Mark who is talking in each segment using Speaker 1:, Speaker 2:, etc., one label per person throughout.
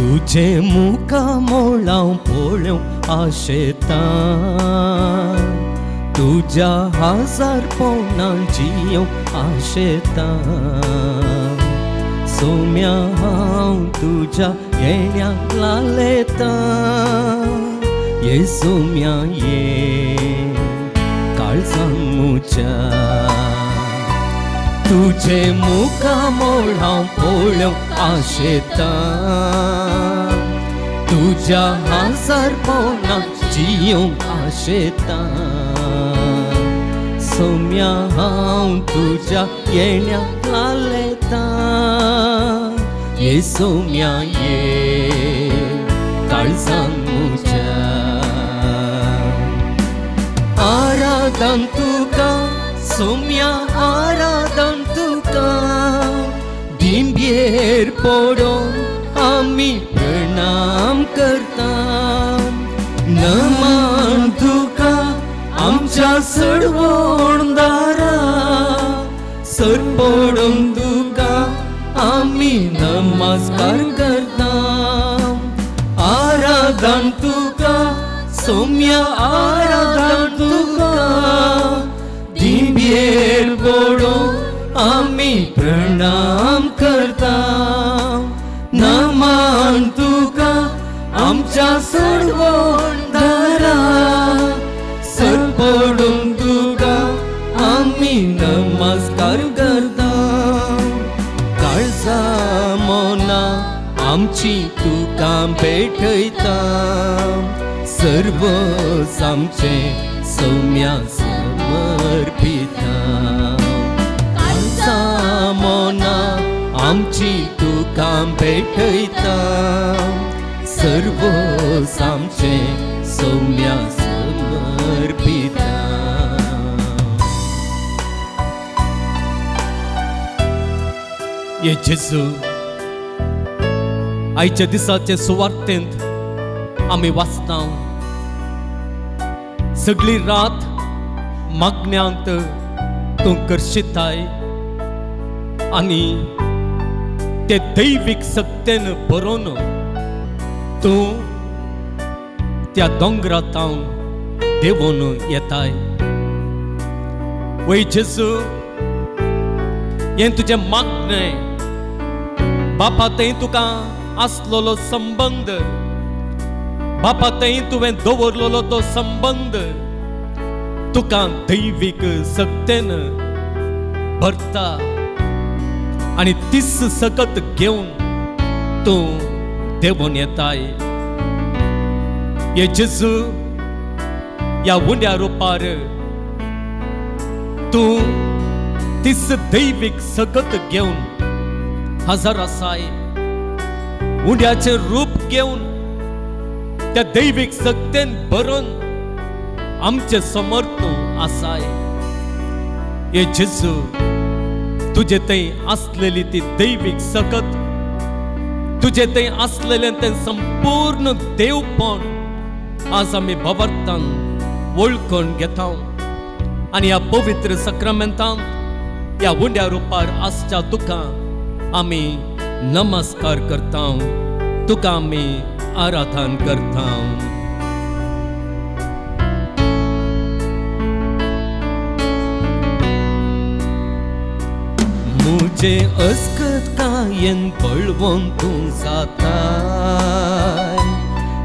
Speaker 1: तुझे मुखामळ हांव पळोवंक आशेतां, तुज्या हाजारपणान जियोंक आशेतां. सोम्या हांव तुज्या येण्याक लालेतां, ये सोम्या ये काळजान म्हज्या. तुझे मुखामळ हांव पळोवंक आशेतां, तुज्या हाजारपणान जियोंक आशेतां. सोम्या हांव तुज्या येण्याक लालेतां, ये सोम्या ये काळजान म्हज्या. आराधन तुका सोम्या आराधन तुका, दिंब्येर पडोन आमी प्रणाम करता. नमन तुका आमच्या सडवणदारा, सर पडोन तुका आमी नमस्कार करता. आराधन तुका सोम्या आराधन तुका, दिंब्येर पडोन आमी प्रणाम करता. नमन तुका आमच्या सडवणदारा, सर पडून तुका आमी नमस्कार करता. काळजा मना आमची तुका भेटयता, सर्व आमचें सौम्या समर्पिता. काळजा मना आमची तुका भेटयता, सर्व आमचें सौम्या समर्पिता.
Speaker 2: ये जेजू, आयच्या दिसाचे सुवार्तेंत आमी वाचता, सगळी रात मागण्यांत तूं करशिताय आनी ते दैवीक सक्तेन बरोवन तूं त्या दोंगरांत देंवोन येताय. वय जेजू, हें तुजें मागणें, बापा थंय तुका आसलेलो संबंद, बापा थंय तुवें दवरलेलो तो संबंद तुका दैवीक सक्तेन भरता आनी तीच सकत घेवन तूं देंवोन येताय. हे जेजू, ह्या उंड्या रुपार तूं तीच दैवीक सकत घेवन हजर आसाय. उंड्याचें रूप घेवन त्या दैवीक सक्तेन भरून आमचे समोर तूं आसाय. हे जेजू, तुजे थंय आसलेली ती दैवीक सकत, तुजे थंय आसलेलें तें संपूर्ण देवपण आज आमी भवार्थान वळखून घेता आनी ह्या पवित्र सक्रामेंतांत ह्या उंड्या रुपार आसच्या तुका आमी नमस्कार करता, तुका आमी आराधन करता.
Speaker 1: मुझे अस्कतायेन बळवंत तूं जाताय,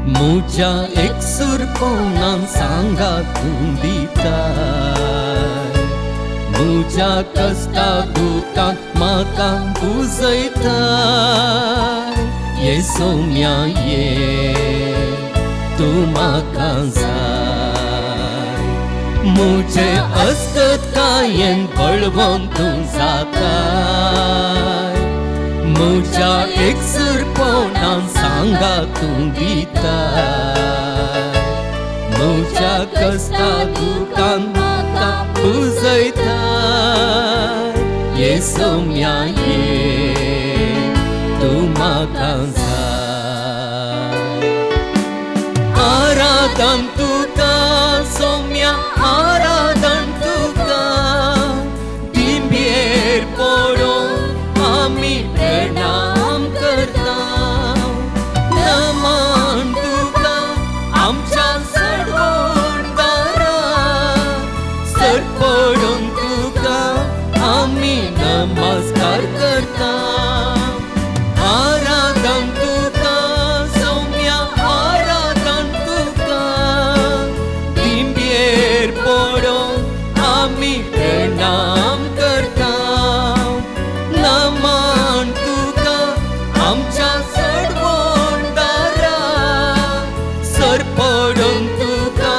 Speaker 1: म्हज्या एकसुरपणान सांगात तूं दिताय, म्हज्या कश्टा दुखांत म्हाका पुजयताय. ये सोम्या ये तूं म्हाका जाय, मुझे अस्कतायेन बळवंत तूं जाताय, म्हज्या एकसुरपणान सांगात तूं दिताय, म्हज्या कश्टा दुखांत म्हाका पुजयताय. ये सोम्या ये तूं म्हाका जाय. आराधन तुका सोम्या आराधन तुका, दिंब्येर पडोन आमी प्रणाम करता. करता. आराधन तुका सौम्या आराधन तुका, दिंबेर पडून आमी प्रणाम करता. नमन तुका आमच्या सडवणदारा, सर पडून तुका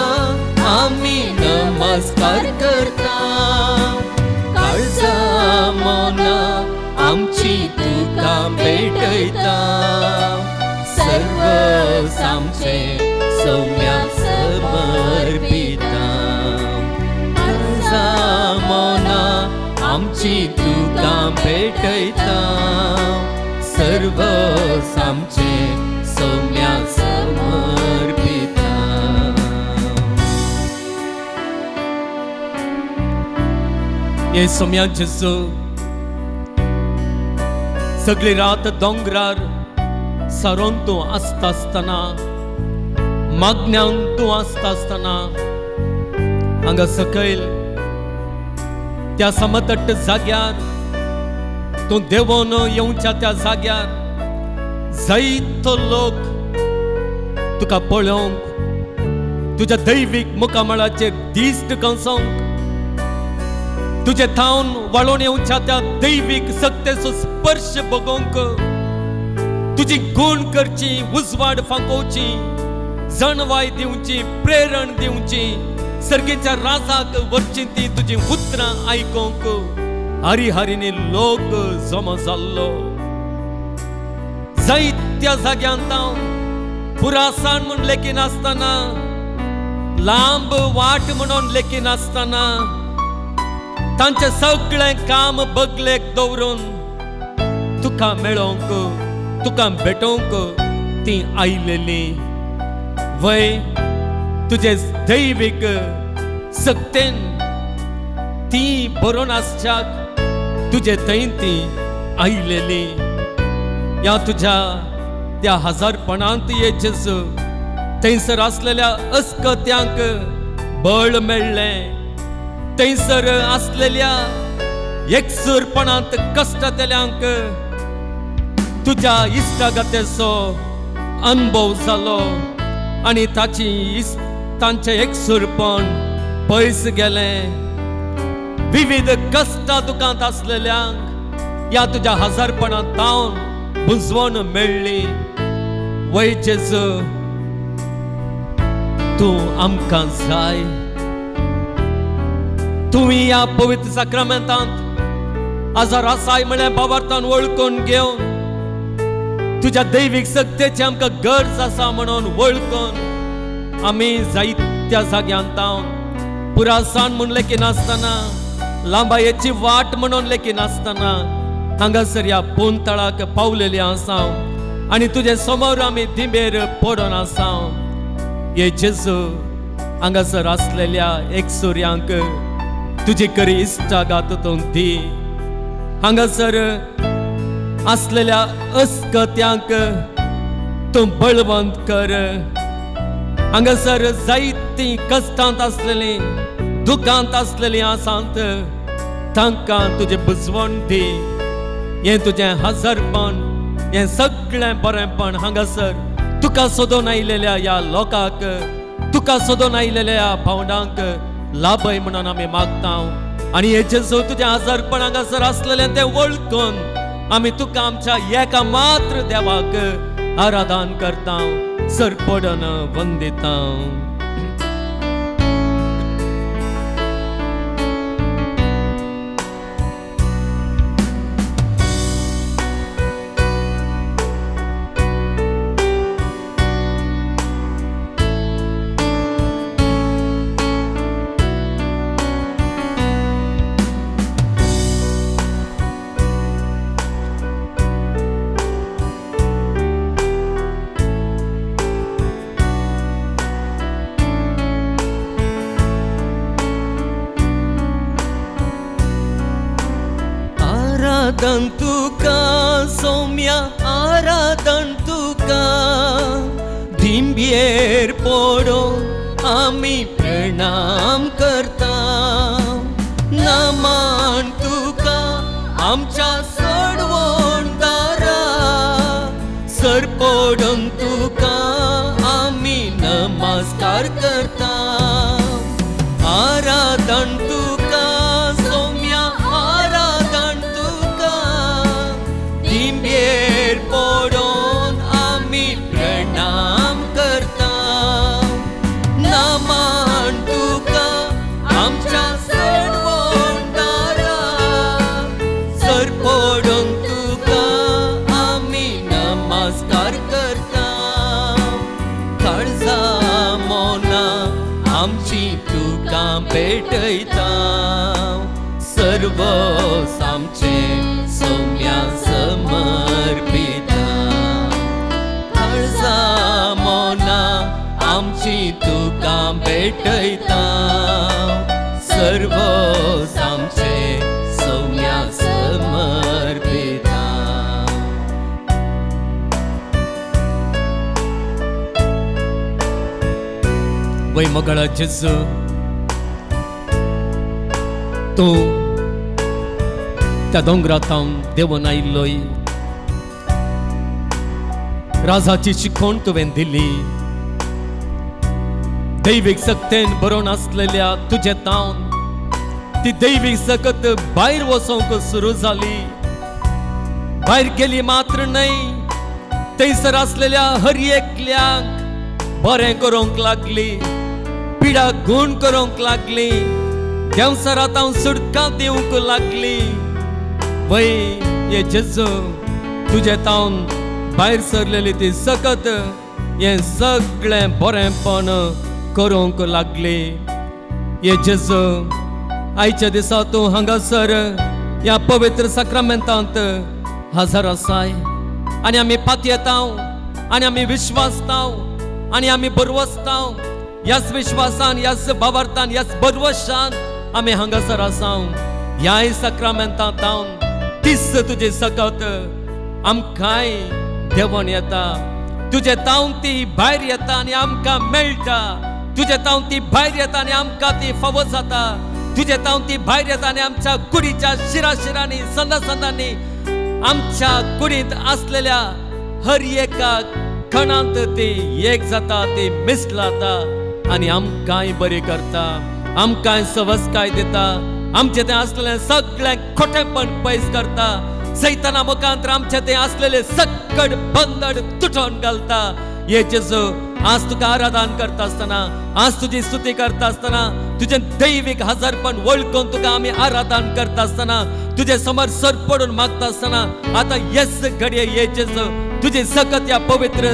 Speaker 1: आमी नमस्कार करता. काळजा मना आमची तुका भेटयता, सर्व आमचे सौम्या समर्पिता. काळजा मना आमची तुका भेटयता, सर्व आमचे सौम्या समर्पिता.
Speaker 2: हे सौम्या जेजू, सगळी रात दोंगरार सारोन तूं आसता आसतना, मागण्यान तूं आसता आसतना, हांगा सकयल त्या समतट्ट जाग्यार तूं देवोन येवच्या त्या जाग्यार जायतो लोक तुका पळोवंक, तुज्या दैवीक मुखामळाचेर दिश्ट कंसोवंक, तुजे थावन वाळोवन येवच्या त्या दैवीक सक्तेचो स्पर्श बगोवंक, तुजी गुण करची, उजवाड फांकोवची, जाणवाय दिवची, प्रेरण दिवची, सर्गेच्या राजाक व्हरची ती तुजी उतरां आयकोंक हरी हरीने लोक जमा जाल्लो. जायत्या जाग्यांत पुरासाण म्हूण लेखिनासतना, लांब वाट म्हणून लेखिनासतना, तांचें सगळें काम बगलेक दवरून तुका मेळोवंक, तुका भेटोवंक ती आयलेली. वय तुजे दैवीक सक्तेन ती बरोवन आसच्याक तुजे थंय ती आयलेली. ह्या तुज्या त्या हजारपणांत ये जेजू, थंयसर आसलेल्या अस्कत्यांक बळ मेळ्ळें, थंयसर आसलेल्या एकसूरपणांत कश्टतल्यांक तुज्या इश्टागतेचो अनुभव जालो आनी ताची तांचें एकसूरपण पयस गेलें. विविध कश्टां दुकांत आसलेल्यांक ह्या तुज्या हजारपणांत तावन बुजवण मेळ्ळी. वय जेजू, तूं आमकां जाय. तुवें ह्या पवित्र साक्रामेंतांत आजार आसाय म्हळ्यार बाबार्थान वळखून घेवन तुज्या दैवीक सक्तेची आमकां गरज आसा म्हणून वळखून आमी जायत्या जाग्यांत तावन पुरासान म्हूण लेखिनासतना, लांबायेची वाट म्हणून लेखिनासतना हांगासर ह्या पोनतळाक पावलेली आसा आनी तुजे समोर आमी दिंबेर पडोन आसा. हे जेजू, हांगासर आसलेल्या एकसुर्यांक तुजी करी इश्टागात तूं दी. हांगासर आसलेल्या अस्कत्यांक तूं बळवंत कर. हांगासर जायतीं कश्टांत आसलेलीं, दुखांत आसलेलीं आसात, तांकां तुजें बुजवण दी. हें तुजें हजारपण, हें सगळें बरेंपण हांगासर तुका सोदून आयलेल्या ह्या लोकांक, तुका सोदून आयलेल्या ह्या भावंडांक लाभय म्हणून आमी मागता. आनी हे जेजू, तुजें हजारपण हांगासर आसलेलें तें वळखून आमी तुका आमच्या एका मात्र देवाक आराधन करता, सरपडन वंदिता.
Speaker 1: आराधन तुका सौम्या आराधन तुका, दिंबेर पडून आमी प्रणाम करता. नमन तुका आमच्या सडवणदारा, सरपडून तुका आमी नमस्कार करता. आराधन तुका सौम्या आराधन तुका, दिंबेर पडून आमी प्रणाम करता. नामान तुका आमच्या सरवणदारा, सरपडून तुका आमी नमस्कार करता. काळजा मोना आमची तुका भेटयता, सर्व आमचे सौम्या समर्पिता. काळजा मोना आमची तुका भेटयता, सर्व आमचे सौम्या समर्पिता.
Speaker 2: वय मोगाळा जेजू, तूं त्या दोंगरांत देंवन आयिल्लोय, राजाची शिकवण तुवें दिली, दैवीक सक्तेन बरोवन आसलेल्या तुजे तावन ती दैवीक सकत भायर वचोंक सुरू जाली. भायर गेली मात्र न्हय, थंयसर आसलेल्या हर एकल्याक बरें करूंक लागली, पिडा गूण करूंक लागली, देंवसरात हांव सुटका दिवंक लागली. वय हे जेजू, तुजे तावन भायर सरलेली ती सकत हें सगळें बरेंपण करूंक लागली. हे जेजू, आयच्या दिसा तूं हांगासर ह्या पवित्र साक्रामेंतांत हजर आसाय आनी आमी पातयेतांव आनी आमी विश्वासतांव आनी आमी बरवसतांव. ह्याच विश्वासान, ह्याच भावार्थान, ह्याच बरवशान आमी हांगासर आसाव. ह्याय साक्रामेंतांत हांव तीस तुजी सकत आमकांय देवण येता, तुजे तावन ती भायर येता आनी आमकां मेळटा. तुजे तावन ती भायर येता आनी आमकां ती फावो जाता. तुजे तावन ती भायर येता आनी आमच्या कुडीच्या शिराशिरांनी, संदा संदांनी आमच्या कुडींत आसलेल्या हर एका खणांत ती एक जाता, ती मिसलाता आनी आमकांय बरी करता, आमकांय सवसकाय दिता, आमचें तें आसलेलें सगळें खोटेंपण पयस करता. सैताना मुखांत आमचें तें आसलेलें सक्कड बंदड तुटोवन घालता. हे जेजू, आज तुका आराधन करता आसतना, आज तुजी स्तुती करता आसतना, तुजें दैवीक हजारपण वळखून तुका आमी आराधन करता आसतना, तुजे समोर सर पडून मागता आसतना, आतां येस घडये हे जेजू तुजी सकत ह्या पवित्र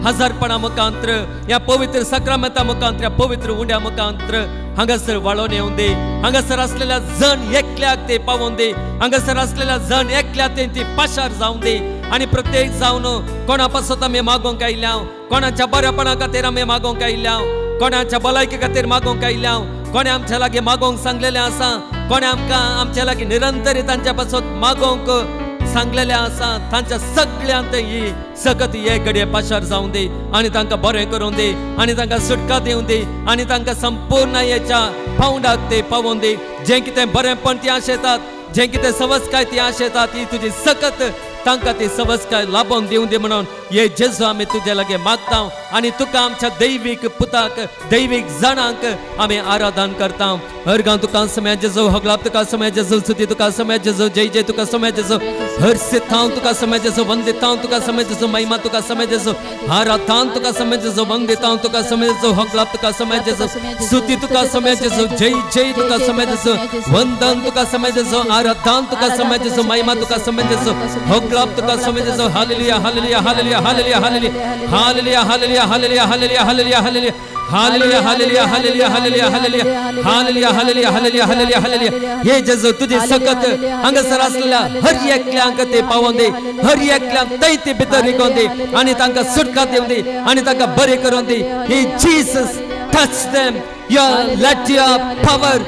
Speaker 2: हजारपणा मुखांत्र, ह्या पवित्र साक्रामेंता मुखांत्र, ह्या पवित्र उंड्या मुखांत्र हांगासर वाळोवन येवन दी. हांगासर आसलेल्या जण एकल्याक ते पावोवन दी, हांगासर आसलेल्या जण एकल्याक ती पाशार जावन दी. आनी प्रत्येक जावन कोणा पासत आमी मागोवंक आयल्या, कोणाच्या बऱ्यापणा खातीर आमी मागोवंक आयल्या, कोणाच्या भलायके खातीर मागोवंक आयल्या, कोणें आमच्या लागीं मागोवंक सांगलेलें आसा, कोणें आमकां आमच्या लागीं निरंतर तांच्या पासत मागोवंक सांगलेलें आसा, तांच्या सगळ्यांत ही सकत हे घडये पाशार जावं दी आनी तांकां बरें करूं दी आनी तांकां सुटका दिवं दी आनी तांकां संपूर्ण हेच्या पावंडाक ते पावोवन दी. जें कितें बरेंपण ती आशेतात, जें कितें सवसकाय ती आशेतात, ती तुजी सकत तांकां ती सवसकाय लाबोवन दिवं दी म्हणून हे जेजू आमी तुजे लागीं मागता आनी तुका आमच्या दैवीक पुताक, दैवीक जाणांक आमी आराधन करता. हर गांव तुका समय जेजू, हगलाप तुका समय जेजू, स्तुती तुका समय जेजू, जय जय तुका समय जेजू, हर्षितांव तुका समय जेजू, वंदितांव तुका समय जेजू, महिमा तुका समय जेजू, आराधान तुका समय जेजू, वंदितांव तुका समय जेजू, हगलाप तुका समय जेजू, स्तुती तुका समय जेजू, जय जय तुका समय जेजू, वंदन तुका समय जेजू, आराधन तुका समय जेजू, महिमा तुका समय जेजू, हगलाप तुका समय जेजू. Hallelujah hallelujah hallelujah hallelujah hallelujah hallelujah hallelujah hallelujah hallelujah hallelujah hallelujah hallelujah hallelujah hallelujah hallelujah hallelujah hallelujah hallelujah hallelujah. हे जेजू तुजी सकत हांगासर आसलेल्या हर एकल्यांक ते पावोवन दी, हर एकल्यांक थंय ते भितर रिगोवन दी आनी तांकां सुटका दिवन दी आनी तांकां बरें करून दी. हे Jesus, touch them, your let your power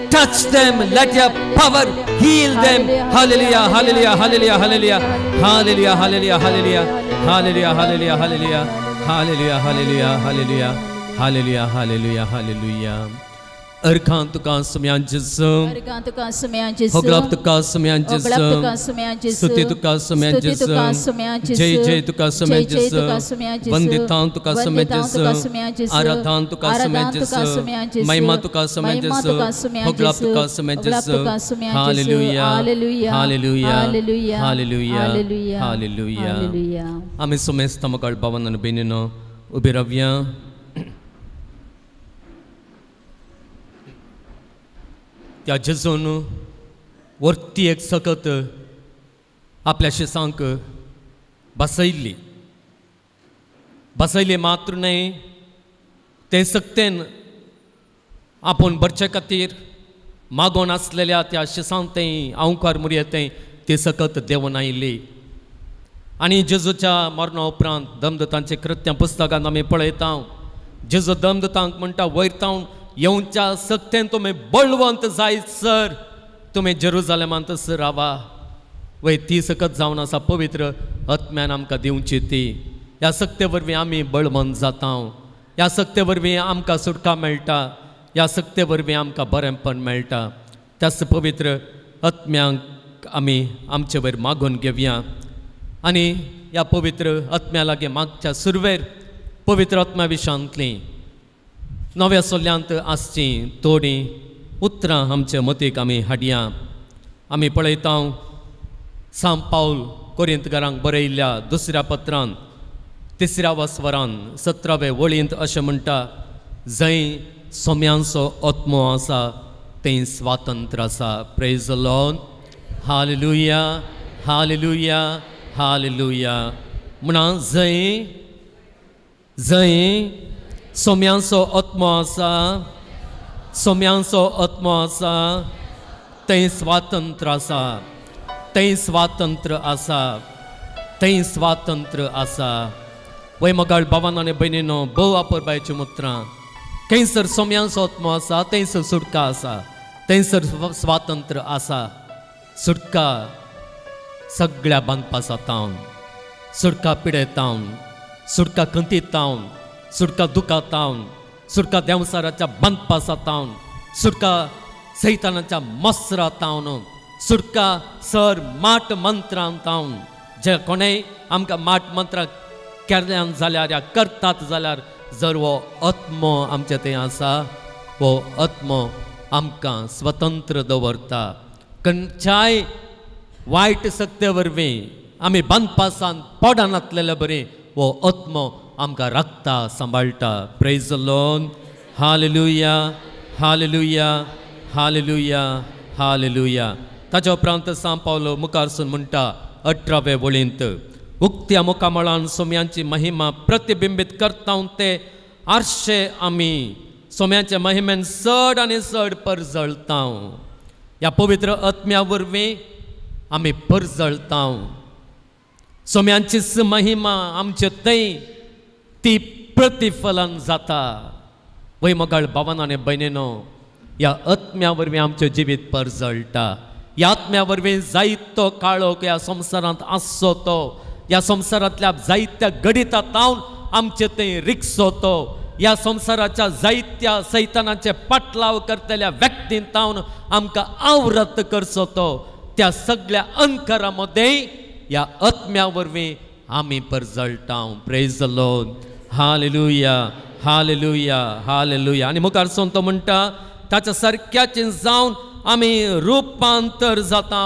Speaker 2: touch them, let your power heal them. Hallelujah hallelujah hallelujah hallelujah hallelujah hallelujah hallelujah hallelujah hallelujah hallelujah hallelujah hallelujah hallelujah hallelujah hallelujah hallelujah. अर्घां तुका सुम्यान जेजू, होगलाप तुका सुम्यान जेजू, स्तुती तुका सुम्यान जेजू, जय जय तुका सुम्यान जेजू, वंदितां तुका सुम्यान जेजू, आराधान तुका सुम्यान जेजू, महिमा तुका सुम्यान जेजू, होगलाप तुका सुम्यान जेजू। Hallelujah, hallelujah, hallelujah, hallelujah. आमी सुमेस्त मकाळ बाबान आनी भयणीनो उबी रावया। त्या जेजून वरती एक सकत आपल्या शिसांक बसयल्ली, बसयली मात्र न्हय, ते सक्तेन आपूण भरचे खातीर मागोन आसलेल्या त्या शिसांक तें आंवकार मुरये तें ती सकत देंवन आयिल्ली। आनी जेजूच्या मरणा उपरांत दमदतांचे कृत्यां पुस्तकांत आमी पळयता, जेजू दमदतांक म्हणटा, वयर तावन येवच्या सक्तेन तुमी बळवंत जायत सर तुमी जेरुजालेमांत रावा। वय ती सकत जावन आसा पवित्र आत्म्यान आमकां दिवची ती। ह्या सक्ते वरवीं आमी बळवंत जाता, ह्या सक्ते वरवीं आमकां सुटका मेळटा, ह्या सक्ते वरवीं आमकां बरेंपण मेळटा। त्याच पवित्र आत्म्यांक आमी आमचे वयर मागून घेवया आनी ह्या पवित्र आत्म्या लागीं मागच्या सुरवेर पवित्र आत्म्या विशांतली नव्या सोल्यांत आसचीं थोडीं उतरां आमच्या मतीक आमी हाडया। आमी पळयता सांत पावल कोरिंतकारांक बरयल्ल्या दुसऱ्या पत्रान तिसऱ्या वस्वरान 17वे वळींत अशें म्हणटा, जंय सोम्यांचो आत्मो आसा थंय स्वातंत्र्य आसा। Praise the Lord, hallelujah, hallelujah, hallelujah. म्हणा जंय जंय सोम्यांचो आत्मो आसा, सोम्यांचो आत्मो आसा थंय स्वातंत्र्य आसा, थंय स्वातंत्र्य आसा, थंय स्वातंत्र्य आसा। वय मगाळ बाबान आनी भयणीनो, भोव आपरबायचीं उतरां, थंयसर सोम्यांचो आत्मो आसा थंयसर सुटका आसा, थंयसर स्वातंत्र्य आसा। सुटका सगळ्या बांदपासातावन, सुटका पिडेतावन, सुटका खंतीतावन, सुटका दुखातावन, सुटका देंवसाराच्या बांदपासातावन, सुटका सैतानाच्या मसरातावन, सुटका सर माट मंत्रांतावन। जे कोणेय आमकां माट मंत्रां केल्यान जाल्यार या करतात जाल्यार जर हो आत्मो आमचे थंय आसा, हो आत्मो आमकां स्वतंत्र दवरता। खंयच्याय वायट सक्ते वरवीं आमी बांदपासान पडनातलेले बरी हो आत्मो आमकां राखता, सांबाळटा। Praise the Lord, hallelujah, hallelujah, hallelujah, hallelujah. ताच्या उपरांत सांत पावलो मुखारसून म्हणटा 18वे वळींत, उक्त्या मुखामळान सोम्यांची महिमा प्रतिबिंबीत करता ते आरशे आमी सोम्यांच्या महिमेन चड आनी चड परजळता। ह्या पवित्र आत्म्या वरवीं आमी परजळता। सोम्यांचीच महिमा आमचे थंय ती प्रतिफलन जाता। वय मगाळ बाबान आनी भयणीनो, ह्या आत्म्या वरवीं आमचें जिवीत परजळटा। ह्या आत्म्या वरवीं जायतो काळोख ह्या संवसारांत आसचो तो, ह्या संवसारांतल्या जायत्या गणिता तावन आमचे थंय रिक्सो तो, ह्या संवसाराच्या जायत्या सैतानाचे पाटलाव करतल्या व्यक्तीन तावन आमकां आवरत करचो तो, त्या सगळ्या अंकरा मदें ह्या आत्म्या वरवीं आमी परजळटा। Praise the Lord, hallelujah, hallelujah, hallelujah. आनी मुखार सोन तो म्हणटा, ताच्या सारक्याचें जावन आमी रुपांतर जाता,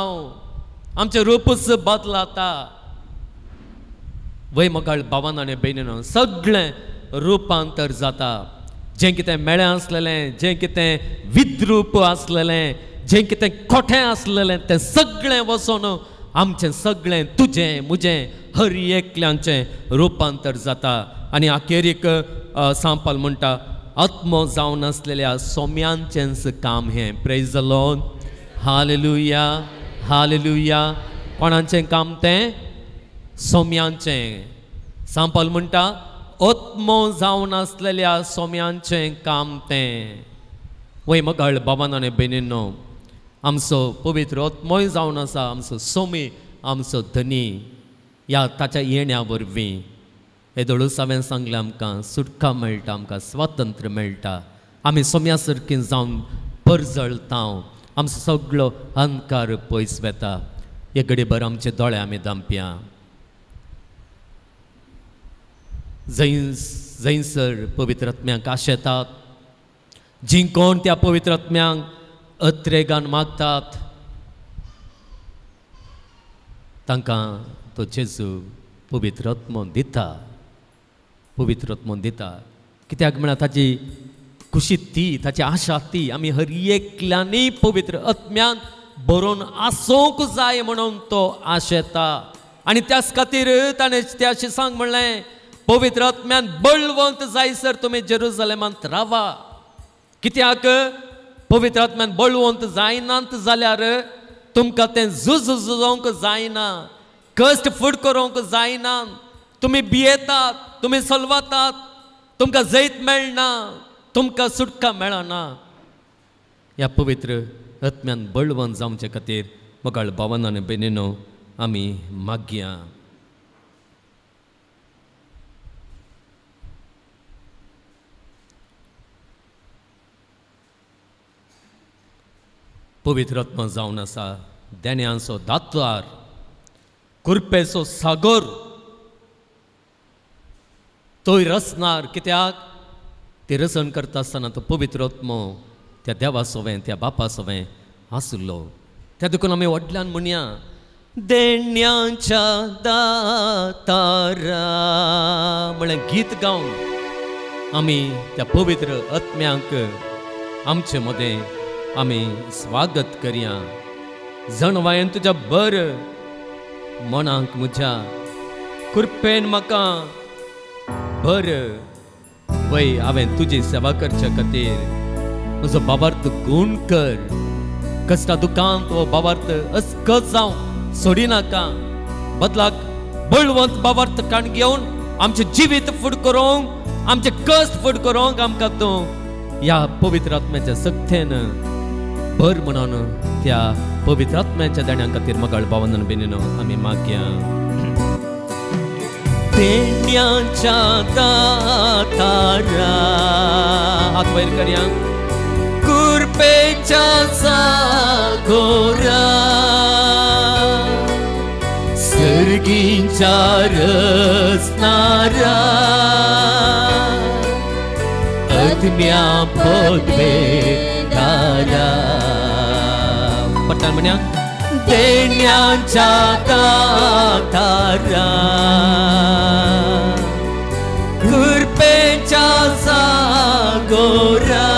Speaker 2: आमचें रुपूच बदलाता। वय मगाळ बाबान आनी भयणीनो, सगळें रुपांतर जाता। जें कितें मेळें आसलेलें, जें कितें विद्रूप आसलेलें, जें कितें खोटें आसलेलें तें सगळें वचून आमचें सगळें तुजें म्हजें हर एकल्यांचें रुपांतर जाता। आनी अखेरीक सांपाल म्हणटा, आत्मो जावन आसलेल्या सोम्यांचेंच काम हें। Praise the Lord, hallelujah, hallelujah. कोणाचें काम तें? सोम्यांचें। सांपाल म्हणटा, आत्मो जावन आसलेल्या सोम्यांचें काम तें। वय मगाळ बाबान आनी भयणीनो, आमचो पवित्र आत्मोय जावन आसा आमचो सोमी, आमचो धनी। ह्या ताच्या येण्या वरवीं हे दोळूस हांवें सांगलें, आमकां सुटका मेळटा, आमकां स्वातंत्र्य मेळटा। आमी सोम्या सारकी जावन परजळता, आमचो सगळो अंधकार पयस वेता. हे घडीभर आमचे दोळे आमी दामप्या. जंयसर पवित्र आत्म्यांक आशेतात, जी कोण त्या पवित्र आत्म्यांक अत्रेगान मागतात तांकां तो जेजू पवित्र आत्मो दिता, पवित्र आत्मो दिता. कित्याक म्हळ्यार ताची खुशी ती, ताची आशा ती, आमी हर एकल्यांनी पवित्र आत्म्यान बरोवन आसूंक जाय म्हणून तो आशेता. आनी त्याच खातीर ताणें त्या शिसांक म्हणलें, पवित्र आत्म्यान बळवंत जायसर तुमी जेरुजलेमांत रावा. कित्याक पवित्र आत्म्यान बळवंत जायनात जाल्यार तुमकां तें झूज झुजोवंक जायना, कश्ट फूड करूंक जायना, तुमी भियेतात, तुमी सलवातात, तुमकां जैत मेळना, तुमकां सुटका मेळना. ह्या पवित्र आत्म्यान बळवंत जावचे खातीर मोगाळ भावान आनी भयणीनो आमी मागया. पवित्र आत्मा जावन आसा देण्यांचो दातार, कुरपेचो सागर, तोय रचणार. कित्याक ती रचण करता आसतना तो पवित्र आत्मो त्या देवा सोवें, त्या बापा सोवें आसलो. त्या देखून आमी व्हडल्यान म्हणया, देण्यांच्या दातारा म्हळ्यार गीत गावन आमी त्या पवित्र आत्म्यांक आमचे मदें आमी स्वागत करया. जणवायन तुज्या बर मनाक म्हज्या, कृपेन म्हाका बर वय, हांवें तुजी सेवा करचे खातीर म्हजो बाबार्थ गूण कर. कश्टा दुकांत हो बाबार्थ अस्कत जावं सोडिनाका, बदलाक बळवंत बाबार्थ काण घेवन आमचें जिवीत फूड करूंक, आमचें कश्ट फूड करूंक आमकां तूं ह्या पवित्र आत्म्याच्या सक्तेन भर म्हणून त्या पवित्र आत्म्याच्या देण्यां खातीर मगाळ भावान भयणीनो आमी मागया. देण्यांच्या दातारा, हात वयर करया, कृपेच्या सागोरा, सर्गीच्या रचणारा, आत्म्या पदवेदारा. पट्टान म्हणया, देण्यांच्या दातारा, कृपेच्या सागोरा,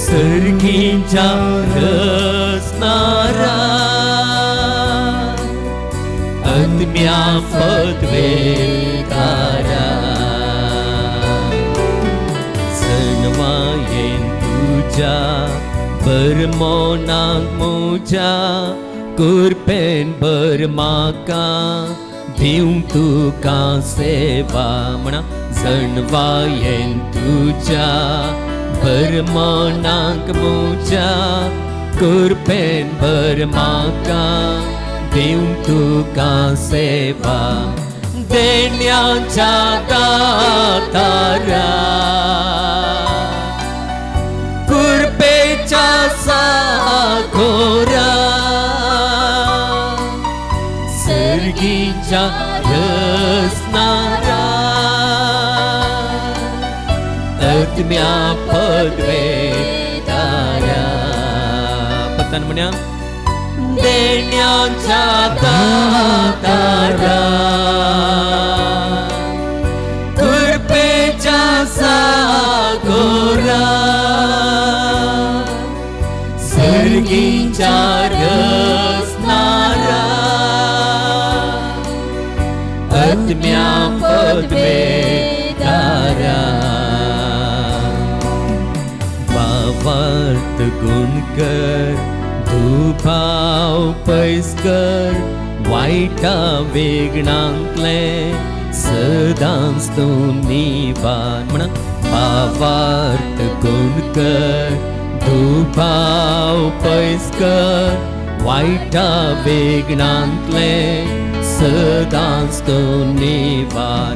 Speaker 2: सर्गीच्या रचणारा, आत्म्या पदवेदारा. जणवायेन तुज्या बर मनाक म्हज्या, कृपेन बर म्हाका दिवं तुका सेवा. म्हणा, जणवायेन तुज्या बर मनाक म्हज्या, कृपेन बर म्हाका दिवं तुका सेवा. देण्यांच्या दातारा, कृपेच्या सागोरा, सर्गीच्या रचणारा, आत्म्या पदवेदारा. पत्तान म्हणया, देण्यांच्या दातारा, कृपेच्या सागोरा, सर्गीच्या रचणारा, आत्म्या पदवेदारा. भावार्थ गुण कर, दुभाव पयस कर, वायटा वेगणांतलें सदांच तूं निवार. म्हणा, भावार्थ गुण कर, दुभाव पयस कर, वायटा वेगणांतलें सदांच तूं निवार.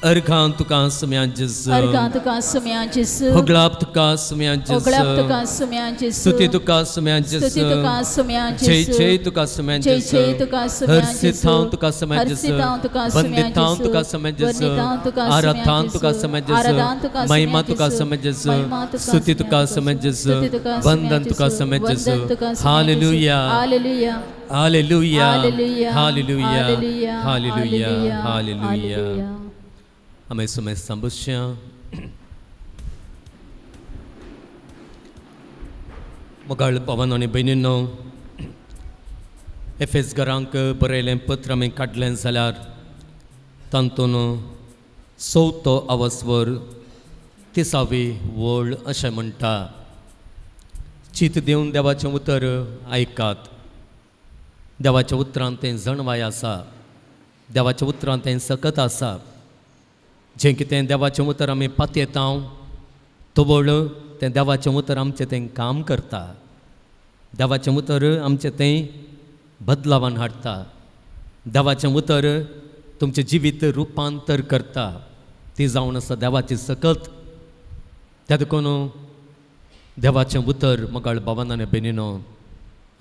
Speaker 2: अर्घां तुका सुम्या जेजू,
Speaker 3: अर्घां तुका सुम्या जेजू,
Speaker 2: होगळाप तुका सुम्या जेजू,
Speaker 3: होगळाप तुका सुम्या जेजू,
Speaker 2: स्तुती तुका सुम्या जेजू,
Speaker 3: स्तुती तुका सुम्या जेजू,
Speaker 2: जय जय तुका सुम्या जेजू,
Speaker 3: जय जय तुका सुम्या जेजू,
Speaker 2: हर्षितां तुका सुम्या जेजू, वंदितां तुका सुम्या जेजू, आराधां तुका सुम्या जेजू, महिमा तुका सुम्या जेजू, स्तुती तुका सुम्या जेजू, वंदन तुका सुम्या जेजू। Hallelujah,
Speaker 3: hallelujah,
Speaker 2: hallelujah, hallelujah, hallelujah, hallelujah. हमें समय संबुष्य मोगाळ पवन आनी भयणींनो, एफेस घरांक बरयलें पत्र आमी काडलें जाल्यार तातूंत चवथो अवस्वर तिसावी वळ अशें म्हणटा, चीत दिवन देवाचें उतर आयकात। देवाच्या उतरान तें जणवाय आसा, देवाच्या उतरान तें सकत आसा। जें कितें देवाचें उतर आमी पातयेता तवळ तें देवाचें उतर आमचें तें काम करता, देवाचें उतर आमचें तें बदलावान हाडटा, देवाचें उतर तुमचें जिवीत रुपांतर करता। ती जावन आसा देवाची सकत। त्या देखून देवाचें उतर मोगाळ भावान आनी भयणीनो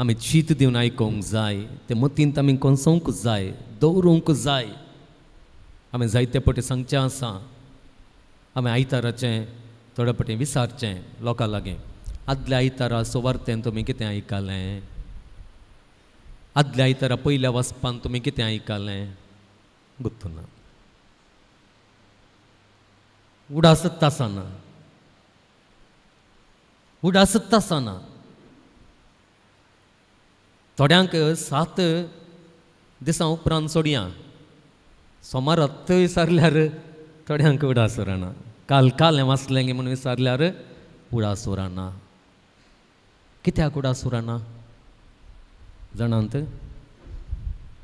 Speaker 2: आमी चीत दिवन आयकूंक जाय, तें मतींत आमी कोसोवंक जाय, दवरूंक जाय। आमी जायते पटी सांगचें आसा, आमी आयताराचें थोडे पटी विसारचें लोकां लागीं। आदल्या आयतारा सुवार्तेन तुमी कितें आयकलें? आदल्या आयतारा पयल्या वाचपान तुमी कितें आयकलें? गुत्तुना उडासत आसना, उडासत आसना। थोड्यांक 7 दिसां उपरांत सोडया, सोमारात विसारल्यार थोड्यांक उडास उरना, काल काल हें वाचलें गे म्हूण विसारल्यार उडास उरना। कित्याक उडास उरना जाणांत?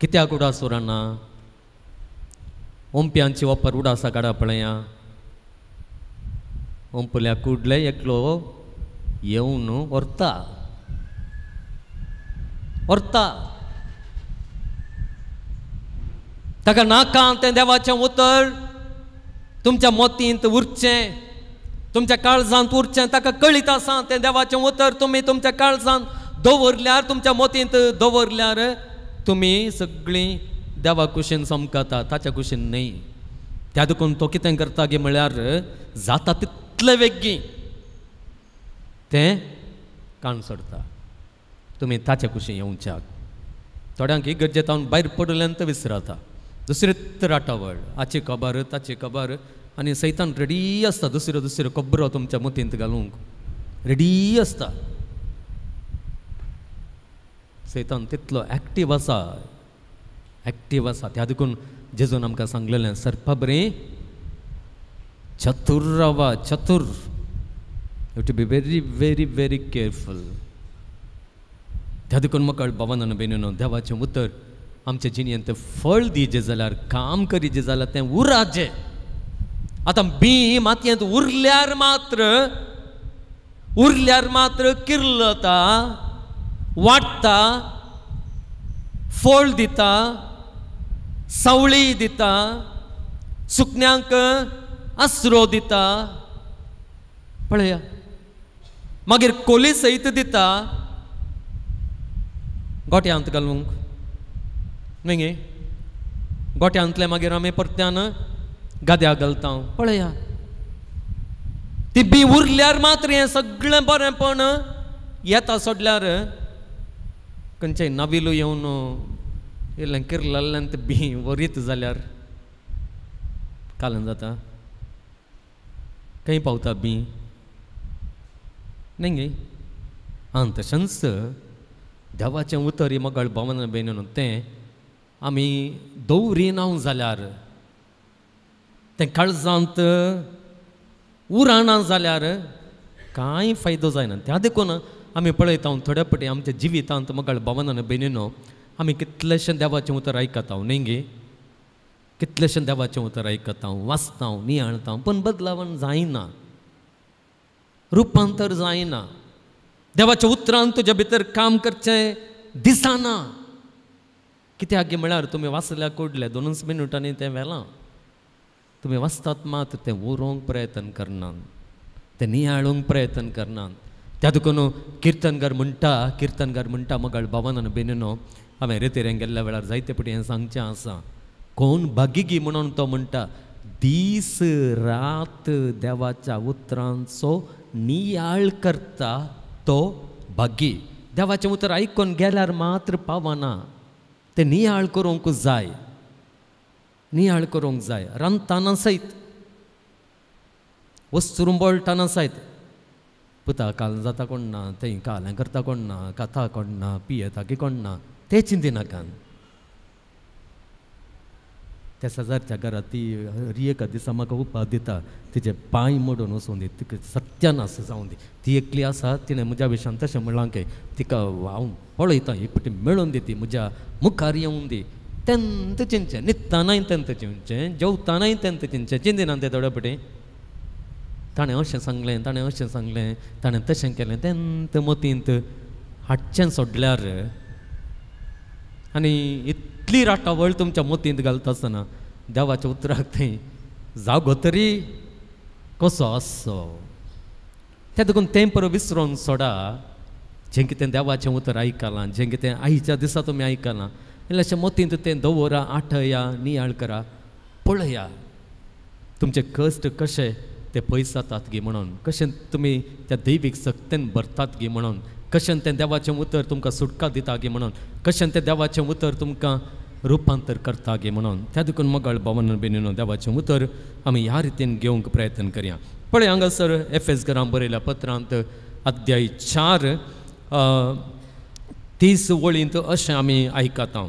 Speaker 2: कित्याक उडास उरना? ओंप्यांची वापर उडासा काडा पळया, ओंपल्या कुडले एकलो येवन व्हरता व्हरता, ताका नाका तें देवाचें उतर तुमच्या मोतींत उरचें, तुमच्या काळजांत उरचें। ताका कळीत आसा तें देवाचें उतर तुमी तुमच्या काळजांत दवरल्यार, तुमच्या मोतींत दवरल्यार तुमी सगळीं देवा कुशीन समकता, ताच्या कुशीन न्हय। त्या देखून तो कितें करता गे म्हळ्यार जाता तितले वेगीं तें कान सोडता, तुमी ताच्या कुशीन येवच्याक। थोड्यांक इगर्जेंत भायर पडल्यान तो विसरता, दुसरी राटावळ, हाची खबर ताची खबर, आनी सैतान रेडी आसता दुसऱ्यो दुसऱ्यो खबरो तुमच्या मतींत घालूंक रेडी आसता। सैतान तितलो एक्टीव आसा, एक्टीव आसा। त्या देखून जेजून आमकां सांगलेलें, सर्पा बरी चतुर रावा, चतुर। You to be very very very careful. त्या देखून म्हाका भावान आनी भयणीनो, देवाचें उतर आमच्या जिणेंत फळ दिजे जाल्यार, काम करीजे जाल्यार तें उराचें। आतां बी मातयेंत उरल्यार मात्र, उरल्यार मात्र किर्लता, वाडटा, फळ दिता, सावळी दिता, सुकण्यांक आसरो दिता, पळया मागीर कोली सयत दिता गोट्यांत घालूंक न्हय गे, गोट्यांतले मागीर आमी परत्यान गाद्या घालता। पळया ती बी उरल्यार मात्र हें सगळें बरेंपण येता, सोडल्यार खंयचेय नाविलू येवन इल्लें किर्लल्लें तें बी वरीत जाल्यार कालन जाता, खंय पावता बी न्हय गे। आनी तशेंच देवाचें उतर ही मोगाळ भावान भयणीनो तें आमी दवरिना जाल्यार, तें काळजांत उराना जाल्यार कांय फायदो जायना। त्या देखून आमी पळयता थोड्या पटी आमच्या जिवितांत मोगाळ भावान आनी भयणीनो आमी कितलेशें देवाचें उतर आयकता न्हय गे, कितलेशें देवाचें उतर आयकता, वाचता, नियाळता, पूण बदलावण जायना, रुपांतर जायना। देवाच्या उतरान तुज्या भितर काम करचें दिसना। कित्याक म्हळ्यार तुमी वाचल्या कोडले 2 मिनटांनी तें व्हेलां, तुमी वाचतात मात तें उरोवंक प्रयत्न करनात, तें नियाळूंक प्रयत्न करनात. त्या देखून किर्तनकार म्हणटा, किर्तनकार म्हणटा, मगाळ भावान आनी भयणीनो, हांवें रेतेरें गेल्ल्या वेळार जायते फावटी हें सांगचें आसा, कोण भागिगी म्हणून तो म्हणटा, दीस रात देवाच्या उतरांचो नियाळ करता तो भागी. देवाचें उतर आयकून गेल्यार मात्र पावना, तें नियाळ करूंक जाय, नियाळ करूंक जाय. रांदतना सयत, वस्तू रुंबळटना सयत, पुता काल जाता कोण ना, थंय कालें करता कोण ना, कथा कोण ना, पियेता की कोण ना, तें चिंतिनाका. त्या शेजारच्या घरांत ती हर एका दिसा म्हाका उपाद दिता, तिचे पांय मोडून वचूं दी, तिका सत्यानाश जावं दी. ती एकली आसा, तिणें म्हज्या विशयान तशें म्हणलां की तिका हांव पळयता, एक फावटी मेळून दी, ती म्हज्या मुखार येवन दी. तेंत चिंतचें, न्हिदतानाय तेंत चिंतचें, जेवतानाय तेंत चिंतचें, चिंतिना तें थोडे फावटी. ताणें अशें सांगलें, ताणें अशें सांगलें, ताणें तशें केलें, तेंत मतींत हाडचें सोडल्यार आनी इतली राटावळ तुमच्या मतींत घालता आसतना देवाच्या उतराक थंय जागो तरी कसो आसचो. त्या देखून तें परत विसरोन सोडा. जें कितें देवाचें उतर आयकलां, जें कितें आयच्या दिसा तुमी आयकलां, इल्लेशें मतींत तें दवरा, आठया, नियाळ करा, पळया तुमचे कश्ट कशे ते पयस जातात गी म्हणून, कशें तुमी त्या दैवीक सक्तेन भरतात गी म्हणून, कशें तें देवाचें उतर तुमकां सुटका दिता गी म्हणून, कशें तें देवाचें उतर तुमकां रुपांतर करता गी म्हणून. त्या देखून मगाळ भावान भयणीनो, देवाचें उतर आमी ह्या रितीन घेवंक प्रयत्न करया. पळय हांगासर एफएस घरां बरयल्या पत्रांत अध्याय 4 30 वळींत अशें आमी आयकता.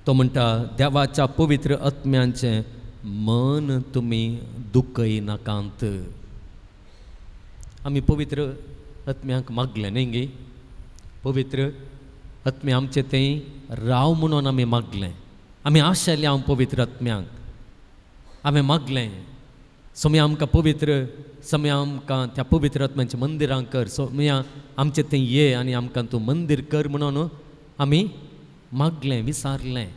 Speaker 2: तो म्हणटा, देवाच्या पवित्र आत्म्यांचें मन तुमी दुखयनाकात. आमी पवित्र आत्म्यांक मागलें न्ही गी, पवित्र आत्म्या आमचे थंय राव म्हणून आमी मागलें, आमी आशेलें हांव पवित्र आत्म्यांक, हांवें मागलें सोम्या आमकां पवित्र, सोम्या आमकां त्या पवित्र आत्म्यांच्या मंदिरां कर, सोम्या आमचे थंय ये आनी आमकां तूं मंदीर कर म्हणून आमी मागलें, विचारलें.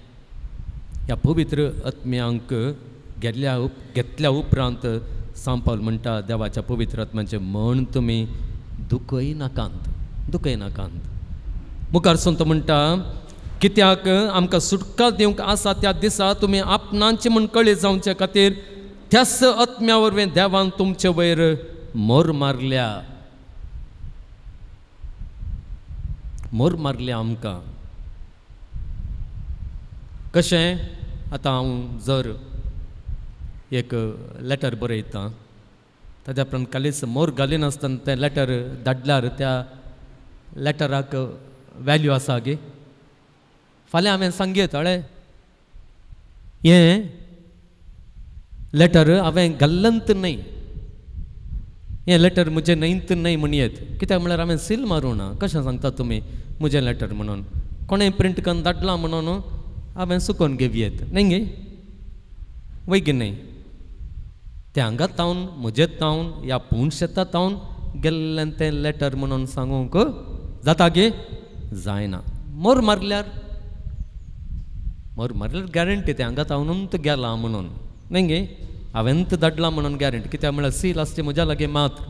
Speaker 2: ह्या पवित्र आत्म्यांक घेतल्या उपरांत सांपावल म्हणटा, देवाच्या पवित्र आत्म्यांचें मन तुमी दुखयनाकात, दुखयनाकात. मुखार सून तो म्हणटा, कित्याक आमकां सुटका दिवंक आसा त्या दिसा तुमी आपणांचे म्हूण कळी जावचे खातीर त्याच आत्म्या वरवीं देवान तुमचे वयर मोर मारल्या, मोर मारल्या आमकां. कशें आतां हांव जर एक लेटर बरयतां, ताज्या उपरांत कालीच मोर घालिनासतना तें लेटर धाडल्यार त्या लेटराक वॅल्यू आसा गे? फाल्यां हांवें सांगयत, हळे हें लेटर हांवें घाल्लंत न्हय, हें लेटर म्हजें न्हयत न्हय म्हणयेत. कित्याक म्हळ्यार हांवें सील मारूं ना. कशें सांगता तुमी म्हजें लेटर म्हणून? कोणें प्रिंट करून धाडलां म्हणून हांवें सुकोवन घेवयेत न्हय गे, वय गे न्हय? तें हांगा तावन म्हजे तावन ह्या पूण शेता तावन गेल्लें तें लेटर म्हणून सांगूंक जाता गे? जायना. मोर मारल्यार, मोर मारल्यार गॅरंटी तें हांगा तावनूच गेलां म्हणून न्हय गे, हांवेंच धाडलां म्हणून गॅरंटी. कित्याक म्हळ्यार सील आसची म्हज्या लागीं मात्र,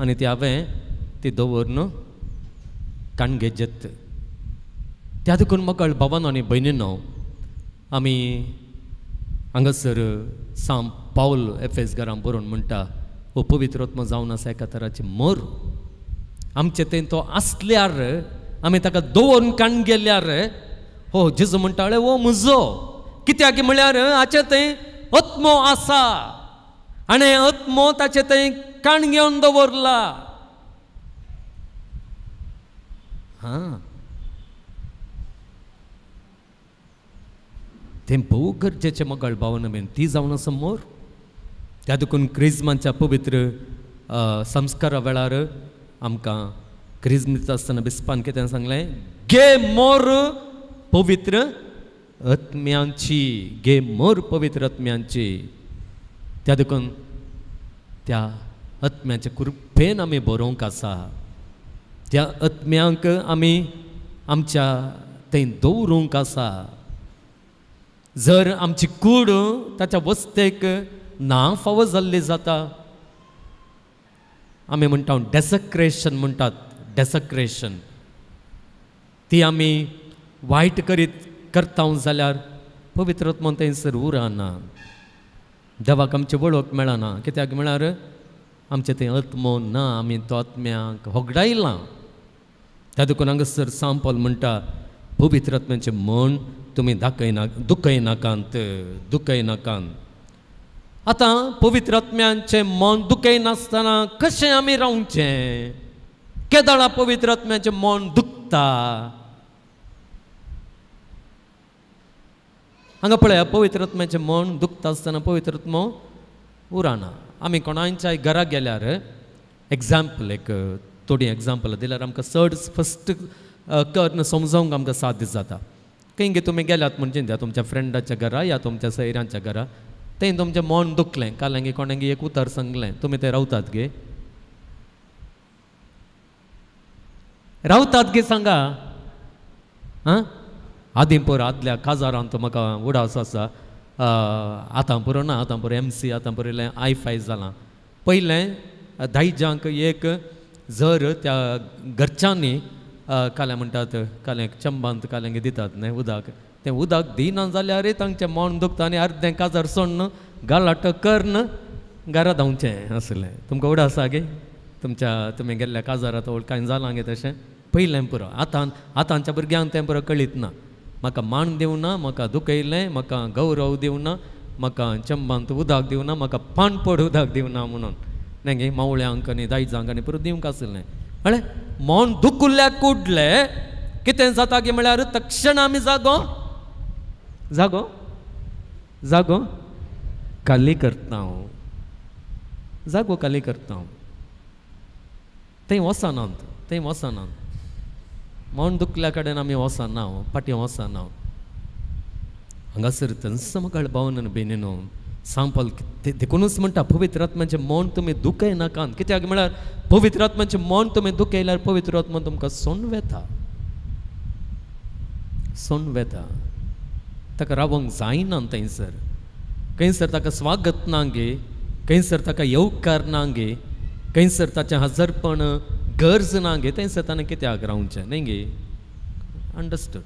Speaker 2: आनी ती हांवें ती दवरून काणगेजेत. त्या देखून मकळ भावानो आनी भयणीनो, आमी हांगासर सांत पावल एफएस घरां बरोवन म्हणटा, हो पवित्र आत्मो जावन आसा एका तराची मोर आमचे थंय तो आसल्यार, आमी ताका दवरून काण गेल्यार, हो जेजू म्हणटाले हो म्हजो. कित्याक म्हळ्यार हाचे थंय आत्मो आसा आनी आत्मो ताचे थंय काण घेवन दवरला. हां, तें भोव गरजेचें मगळ भावना बीन ती जावन आसा मोर. त्या देखून क्रिज्माच्या पवित्र संस्कारा वेळार आमकां क्रिज्म दिता आसतना बिस्पान कितें सांगलें, गे मोर पवित्र आत्म्यांची, गे मोर पवित्र आत्म्यांची. त्या देखून त्या आत्म्याचे कृपेन आमी बरोवंक आसा, त्या आत्म्यांक आमी आमच्या थंय दवरूंक आसा. जर आमची कूड ताच्या वस्तेक ना फावो जाल्ली जाता. आमी म्हणटा डेसक्रेशन म्हणटात, डेसक्रेशन ती आमी वायट करीत करता जाल्यार पवित्र आत्मो थंयसर उरना, देवाक आमची वळख मेळना. कित्याक म्हळ्यार आमचें थंय आत्मो ना, आमी तो आत्म्याक होगडायलां. त्या देखून हांगासर सांपल म्हणटा पवित्र आत्म्याचें मन तुमी दाखयना, दुखयनाकात, दुखयनाकात. आतां पवित्र आत्म्याचें मन दुखयनासतना कशें आमी रावचें? केदळा पवित्र आत्म्याचें मन दुखता? हांगा पळया, पवित्र आत्म्याचें मन दुखता आसतना पवित्र आत्मो उरना. आमी कोणाच्याय घरा गेल्यार एग्जाम्पल, एक थोडी एग्जाम्पल दिल्यार आमकां चड स्पश्ट करून समजोवंक आमकां साध्य जाता. खंय गे तुमी गेल्यात म्हणजे त्या तुमच्या फ्रेंडाच्या घरा या तुमच्या सैऱ्यांच्या घरा, थंय तुमचें मन दुखलें, काल कोणाक एक उतर सांगलें, तुमी थंय रावतात गे? रावतात गे सांगा? आं, आदीं पुरो आदल्या काजारांत म्हाका उडास आसा, आतां पुरो ना, आतां पुरो एम सी, आतां पुरो इल्लें I फाय जालां. पयलें दायजांक एक जर त्या घरच्यांनी काल्यां म्हणटात, काल्यां चंबांत काल्यांक दितात न्हय उदक, तें उदक दिना जाल्यार तांचें मन दुखता आनी अर्दें काजार सोडून गलाटो करून घरा धांवचें आसलें. तुमकां उडास आसा गे? तुमच्या तुमी गेल्ल्या काजारांत कांय जालां गे तशें? पयलें पुरो, आतां आतांच्या भुरग्यांक तें पुरो कळीत ना. म्हाका मान दिवना, म्हाका दुखयलें, म्हाका गौरव दिवना, म्हाका चंबांत उदक दिवना, म्हाका पाणपड उदक दिवना म्हणून न्हय गे मावळ्यांक आनी दायजांक आनी पुरो दिवंक आसलें. कळ्ळें? मन दुखुल्ल्या कुडलें कितें जाता गे म्हळ्यार तक्षण आमी जागो जागो जागो खाली करता, जागो खाली करता. थंय वचनात, थंय वचनात. मन दुखल्या कडेन आमी वचना, फाटीं वचना. हांगासर थंयस म्हाका भावन बेनीनो सांपल देखूनच म्हणटा पवित्र आत्म्याचें मन तुमी दुखयनाकात. कित्याक म्हळ्यार पवित्र आत्म्याचें मन तुमी दुखयल्यार पवित्र आत्मा तुमकां सोडून वेता, सोडून वेता. ताका रावंक जायना थंयसर, खंयसर ताका स्वागत ना गे, खंयसर ताका येवकार ना गे, खंयसर ताचें हजरपण गरज ना गे, थंयसर ताणें कित्याक रावचें न्हय गे? अंडरस्टूड?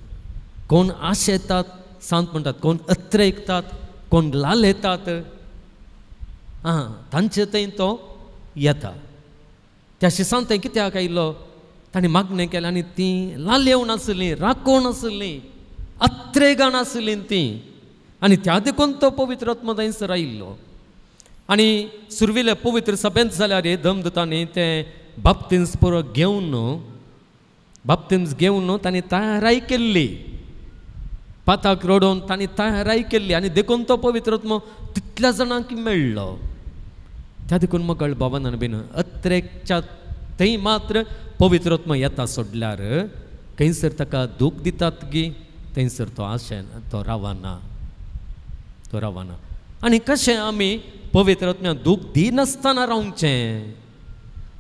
Speaker 2: कोण आशेतात, सांत म्हणटात, कोण अत्रेकतात, कोण लालेतात, आं तांचे थंय तो येता. त्या शिसान थंय कित्याक आयलो? ताणें मागणें केलें आनी तीं लालेवन आसलीं, राखोवन आसलीं, अत्रेगान आसलीं तीं, आनी त्या देखून तो पवित्र आत्मो थंयसर आयिल्लो. आनी सुरवेले पवित्र सभेंत जाल्यार दमदुतांनी तें बाप्तिज्म पुरो घेवन, बाप्तिज्म घेवन तांणी तयाराय केल्ली, पाताक रडोवन तांणी तयाराय केल्ली, आनी देखून तो पवित्र आत्मो तितल्या जाणांक मेळ्ळो. त्या देखून मगळ बाबान बीन अत्रेकच्या थंय मात्र पवित्र आत्मो येता सोडल्यार खंयसर ताका दूख दितात गी थंयसर तो आशेन तो रावना, तो रावना. आनी कशें आमी पवित्र आत्म्याक दूख दिनासतना रावचें?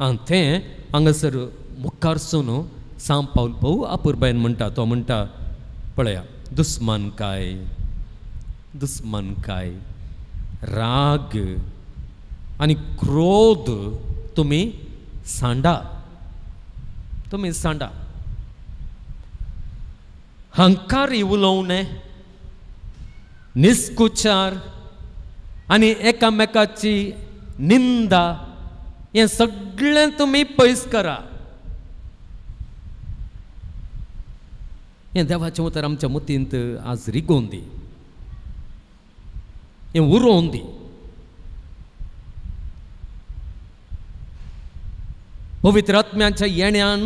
Speaker 2: आनी तें हांगासर मुखारसून सांव पावल भोव अपुरबायेन म्हणटा. तो म्हणटा पळया, दुस्मानकाय, दुस्मानकाय, राग आनी क्रोध तुमी सांडा, तुमी सांडा. हंकारी उलोवणें, निस्कुचार आनी एकामेकाची निंदा हें सगळें तुमी पयस करा. हें देवाचें उतर आमच्या मतींत आज रिगोवन दी, हें उरोवन दी. पवित्र आत्म्याच्या येण्यान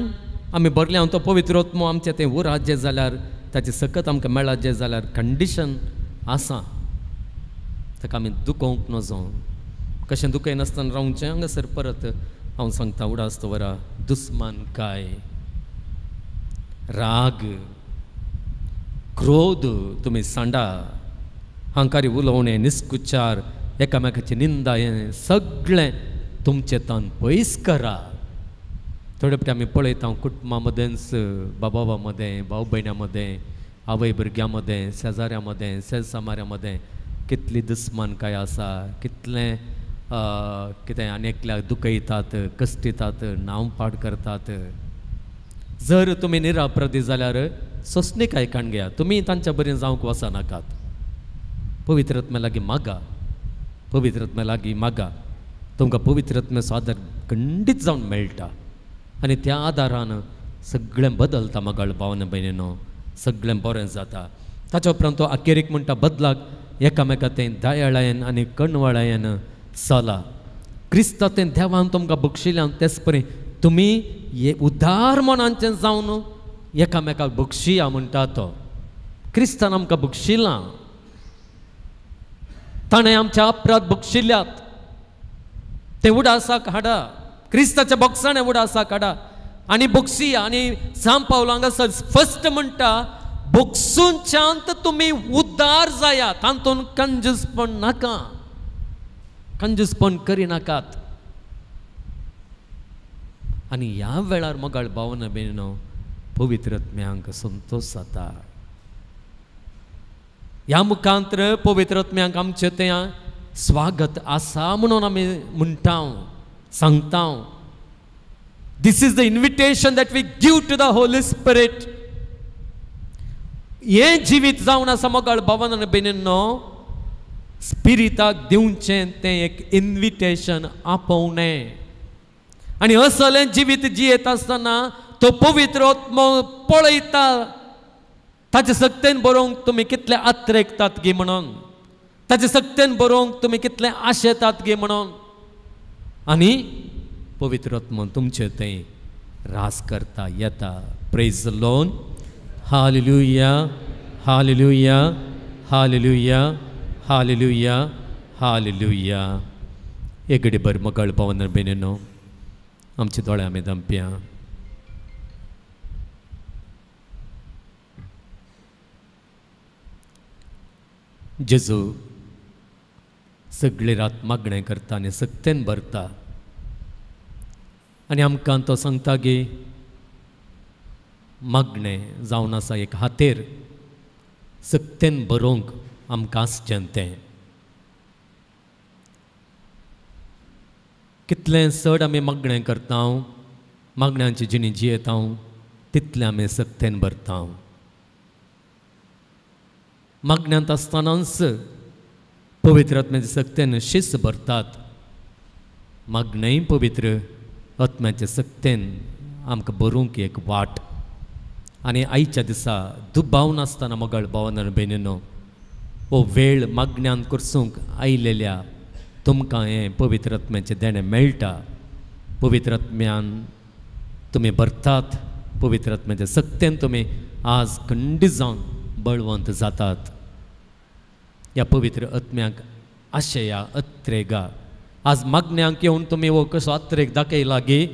Speaker 2: आमी भरल्या, तो पवित्र आत्मो आमचें तें उराज्य जाल्यार, ताची सकत आमकां मेळाजे जाल्यार कंडिशन आसा, ताका आमी दुखोवंक नजो. कशें दुखयनासतना रावचें? हांगासर परत हांव सांगता, उडास दवरा, दुस्मानकाय, राग, क्रोध तुमी सांडा, हांकारी उलोवणें, निस्कुचार, एकामेकाची निंदा हें सगळें तुमचें तान पयस करा. थोडे फावटी आमी पळयता कुटुंबा मदेंच, बाबा मदें, भाव भयण्यां मदें, आवय भुरग्यां मदें, शेजाऱ्यां मदें, शेजसामाऱ्यां मदें कितली दुस्मानकाय आसा, कितलें कितें आनी एकल्याक दुखयतात, कश्टितात, नांव पाड करतात, जर तुमी निरापराधी जाल्यार सोंसणीकाय काण घेया, तुमी तांच्या बरें जावंक वचनाकात। पवित्र आत्म्या लागीं मागा, पवित्र आत्म्या लागीं मागा, तुमकां पवित्र आत्म्याचो आदार खंडीत जावन मेळटा आनी त्या आदारान सगळें बदलता मगाळ भावना भयणीनो, सगळें बरें जाता। ताच्या उपरांत तो अखेरीक म्हणटा बदलाक एकामेका तें दयाळायेन आनी कणवळायेन चला। क्रिस्ता तें देवान तुमकां बक्षिल्यान तेच परी तुमी उदार मनांचें जावन एकामेकाक बक्षिया म्हणटा तो। क्रिस्तान आमकां बक्षिलां, ताणें आमच्या अपराध बक्षिल्यात, ते उडासाक हाडा, क्रिस्ताच्या बक्षाणे उडासाक हाडा आनी बक्षिया। आनी सांत पावल हांगासर स्पश्ट म्हणटा बक्षूंच्यांत तुमी उद्धार जाया, तातूंत कंजूसपण नाका, कंजूसपण करिनाकात। आनी ह्या वेळार मोगाळ भावना भयणीनो पवित्र आत्म्यांक संतोश जाता। ह्या मुखांतर पवित्र आत्म्यांक आमचें तें स्वागत आसा म्हणून आमी म्हणटा, सांगता। This is the invitation that we give to the Holy Spirit. हें जिवीत जावन आसा मोगाळ भावान आनी भयणींनो, स्पिरिताक दिवचें तें एक इन्विटेशन, आपोवणें। आनी असलें जिवीत जियेत आसतना तो पवित्र आत्मो पळयता, ताचे सक्तेन बरोवंक तुमी कितले आत्रेकतात गी म्हणून, ताचे सक्तेन बरोवंक तुमी कितले आशेतात गी म्हणून, आनी पवित्र आत्मो तुमचे थंय रास करता येता। Praise the Lord, hallelujah, hallelujah, hallelujah, hallelujah, hallelujah. एक घडी भर मोगाळ भावान भयणींनो आमचे दोळे आमी धांपया। जेजू सगळी रात मागणें करता आनी सक्तेन भरता आनी आमकां तो सांगता की मागणें जावन आसा एक हातेर, सक्तेन बरोवंक आमकां आसचें तें। कितलें चड आमी मागणें करता, मागण्यांची जिणी जियेता, तितलें आमी सक्तेन भरता। मागण्यांत आसतनाच पवित्र आत्म्याचे सक्तेन शिस्त भरतात। मागणेंय पवित्र आत्म्याचे सक्तेन आमकां बरोवंक एक वाट। आनी आयच्या दिसा दुबाव नासतना मोगाळ भावान आनी भयणींनो हो वेळ मागण्यान करसूंक आयिल्ल्या तुमकां हें पवित्र आत्म्याचें देणें मेळटा। पवित्र आत्म्यान तुमी भरतात, पवित्र आत्म्याचे सक्तेन तुमी आज खंडीत जावन बळवंत जातात। ह्या पवित्र आत्म्याक आशया अत्रेगा आज मागण्यांक येवन तुमी हो कसो अत्रेक दाखयला गी,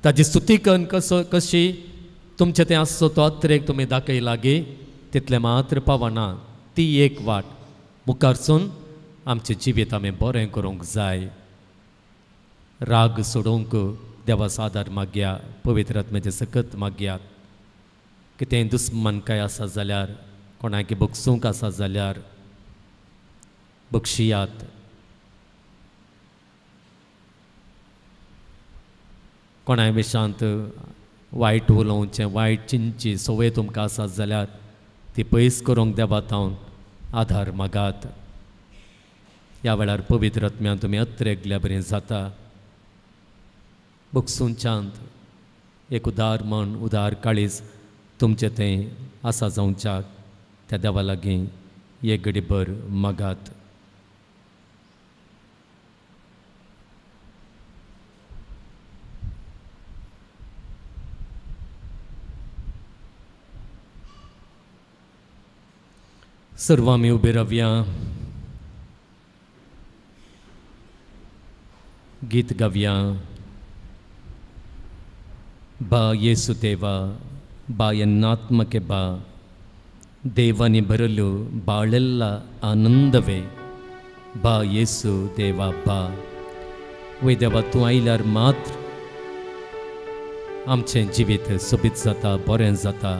Speaker 2: ताजी स्तुतीकरण कसो कशी तुमचें तें आसचो तो अत्रेक तुमी दाखयला गी, तितलें मात्र पावना। ती एक वाट मुखारसून आमचें जिवीत आमी बरें करूंक जाय। राग सोडोवंक देवाचो आदार मागया, पवित्र आत्म्याचें सकत मागया। कितेंय दुस्मानकाय आसा जाल्यार, कोणाक बक्षूंक आसा जाल्यार बक्षियात। कोणाय विशांत वायट उलोवचें, वायट चिंतची संवय तुमकां आसा जाल्यार ती पयस करूंक देवा थावन आदार मागात। ह्या वेळार पवित्र आत्म्यान तुमी अत्रेगल्या बरें जाता। बक्षूंच्यांत एक उदार मन, उदार काळीज तुमचें तें आसा जावच्याक त्या देवा लागीं एक घडी भर मागात। सर्व आमी उबे रावया, गीत गावया। बा येसू देवा, बा ಎನ್ನಾತ್ಮಕ್ಕೆ ಬಾ, ದೇವನಿ ಬರಲು ಬಾಳೆಲ್ಲ ಆನಂದವೇ, ಬಾ ಯೇಸು ದೇವಾ ಬಾ. वय देवा तूं आयल्यार मात्र आमचें जिवीत सोबीत जाता, बरें जाता.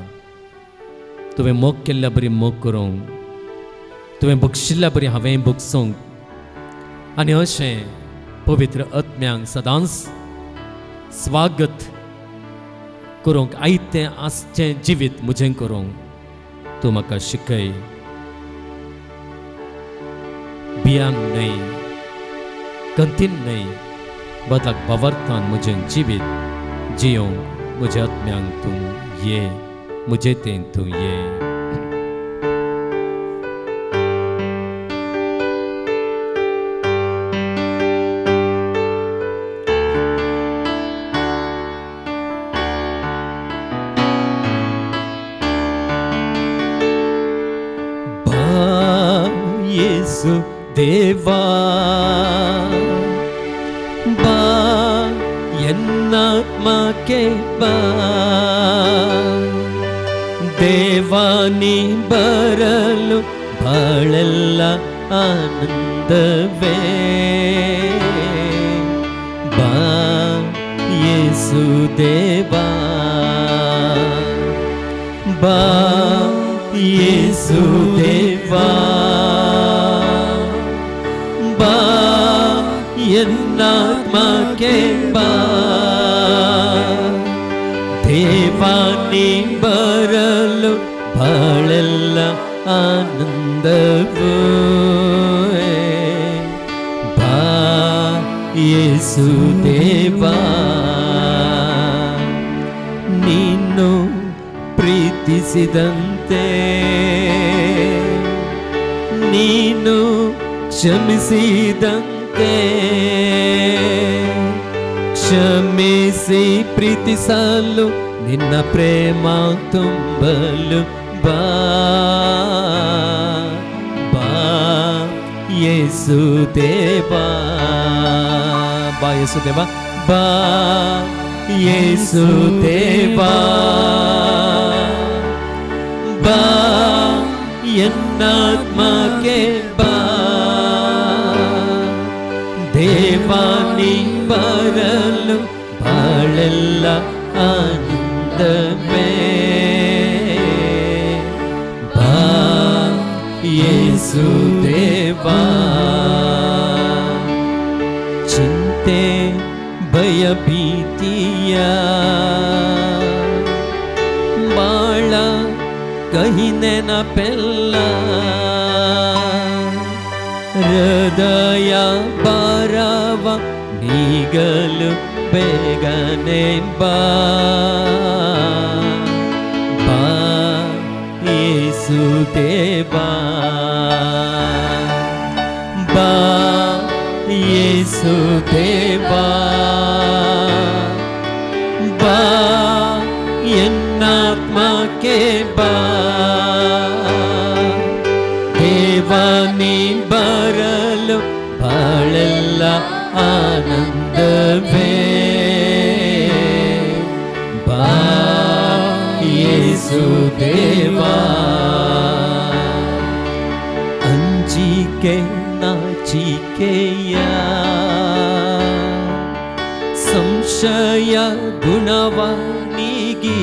Speaker 2: तुवें मोग केल्ल्या बरी मोग करूंक, तुवें बक्षिल्ल्या बरी हांवें बक्षूंक आनी अशें पवित्र आत्म्यांक सदांच स्वागत करूंक आयतें आसचें जिवीत म्हजें करूंक तूं म्हाका शिकय. भियान न्हय, कंतीन न्हय, बदलाक भावार्थान म्हजें जिवीत जियोंक म्हज्या आत्म्यांक तूं ये, म्हजें तें तूं ये.
Speaker 1: देवा बा एन्नात्माके बा देवानी बरಲು ಬಾಳೆಲ್ಲ ಆನಂದವೇ ಬಾ ಯೇಸು ದೇವಾ ಬಾ ಯೇಸು ದೇವಾ ಬಾ ಎನ್ನಾತ್ಮಕ್ಕೆ ಬಾ ದೇವಾನಿ ಬರಲು ಬಾಳೆಲ್ಲ ಆನಂದವೂ ಬಾ ಯೇಸು ದೇವಾ. ನೀನು ಪ್ರೀತಿಸಿದಂತೆ ನೀನು ಕ್ಷಮಿಸಿದಂತೆ ಕ್ಷಮಿಸಿ ಪ್ರೀತಿಸಲು ನಿನ್ನ ಪ್ರೇಮ ತುಂಬಲು ಬಾ ಬಾ ಯೇಸು ದೇವಾ ಬಾ ಯೇಸು ದೇವಾ ಬಾ ಯೇಸು ದೇವಾ ಬಾ ಎನ್ನಾತ್ಮಕ್ಕೆ ಬಾ ದೇವಾನಿ ಬರಲು ಬಾಳೆಲ್ಲ ಆನಂದವೇ ಬಾ ಯೇಸು ದೇವಾ. ಚಿಂತೆ ಭಯ ಭೀತಿಯ ಬಾಳ ಕಹಿ ನೆನಪೆಲ್ಲ ಹೃದಯ ಭಾರವ ನೀಗಲು ಬೇಗನೆ ಬಾ ಬಾ ಯೇಸು ದೇವಾ ಬಾ ಯೇಸು ದೇವಾ ಬಾ ಎನ್ನಾತ್ಮಕ್ಕೆ ಬಾ ದೇವಾನಿ ಬರಲು ಬಾಳೆಲ್ಲ ಆನಂದವೇ ಬಾ ಯೇಸು ದೇವಾ. ಅಂಜಿಕೆ ನಾಚಿಕೆಯ ಸಂಶಯ ಗುಣವ ನೀಗಿ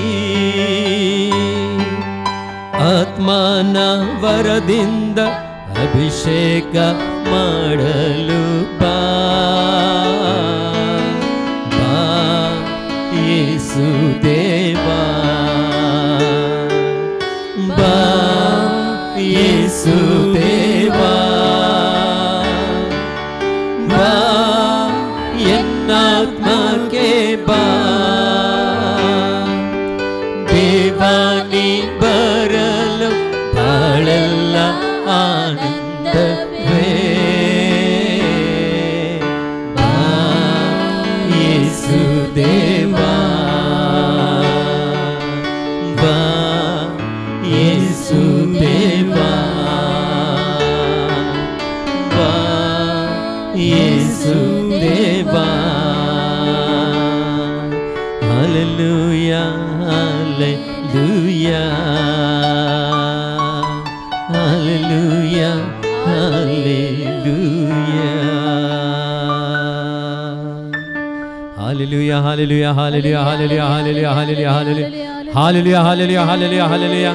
Speaker 1: ಆತ್ಮನ ವರದಿಂದ ಅಭಿಷೇಕ ಮಾಡಲು ಬಾ ಬಾ ಯೇಸು ದೇವಾ ಬಾ ಯೇಸು ದೇವಾ ಬಾ ಎನ್ನಾತ್ಮಕ್ಕೆ ಬಾ ದೇವಾನಿ ಬರಲು ಬಾಳೆಲ್ಲ ಆನಂದವೇ ಬಾ ಯೇಸು ದೇವಾ ಬಾ ಯೇಸು ದೇವಾ ಬಾ ಯೇಸು ದೇವಾ. Hallelujah hallelujah hallelujah hallelujah
Speaker 2: hallelujah hallelujah hallelujah hallelujah hallelujah hallelujah hallelujah hallelujah hallelujah hallelujah